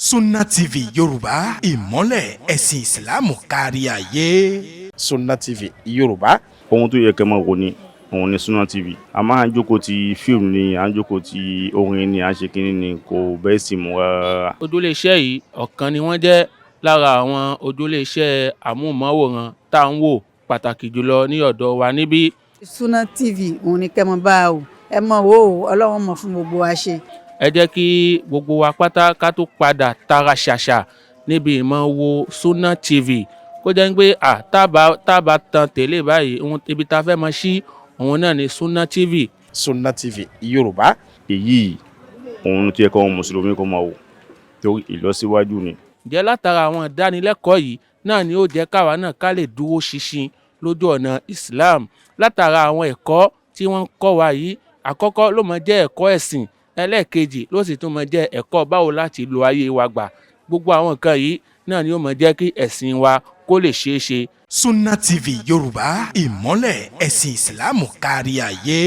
Sunna TV Yorùbá, ìmọ́lẹ̀ ẹ̀sìn Ìsìláàmù kárí ayé. Sunna TV Yorùbá. Ohun tó yẹ kẹ́ máa wò ni òun ni Sunna TV. A máa ń jókòó ti fíìmù ni, à ń jókòó ti orin ni, à ń ṣe kínní ni, kò bẹ́ẹ̀ sì mú rárá. Ojúlé iṣẹ́ yìí, ọ̀kan ni wọ́n jẹ́ lára àwọn ojúlé iṣẹ́ amóhùnmáwòrán tá à ń wò, pàtàkì jùlọ ní ọ̀dọ̀ wa níbí. Sunna TV, òun ni kẹ́ mọ bá o, ẹ mọ̀ wò ó. Ọlọ́run mọ̀ fún gbogbo wa ṣe. Ẹ jẹ́ kí gbogbo wa pátá ká tó padà tara ṣàṣà níbi ìmọ̀ wo Sunna TV, kó jẹ́ pé à tábà tan tẹ̀lé báyìí, ohun ibi tá a fẹ́ mọ sí òun náà ni Sunna TV. Sunna TV Yorùbá. Èyí òun tó yẹ kọ́ mùsùlùmí kó máa wò, torí ìlọsíwájú ni. Ǹjẹ́ látara àwọn ìdánilẹ́kọ̀ọ́ yìí náà ni ó jẹ́ káwa náà ká lè dúró ṣinṣin lójú ọ̀nà Islam. Látara àwọn ẹ̀kọ́ tí wọ́n ń kọ́ wa yìí, àkọ́kọ́ ló máa jẹ́ ẹ̀kọ́ ẹ̀sìn, ẹlẹ́ẹ̀kejì ló sì tún máa jẹ́ ẹ̀kọ́ báwo láti lo ayé wa gbà. Gbogbo àwọn nǹkan yìí náà ni ó máa jẹ́ kí ẹ̀sìn wa kó lè ṣeé ṣe. Sunna TV Yorùbá, ìmọ́lẹ̀ ẹ̀sìn Ìsìláàmù kárí ayé.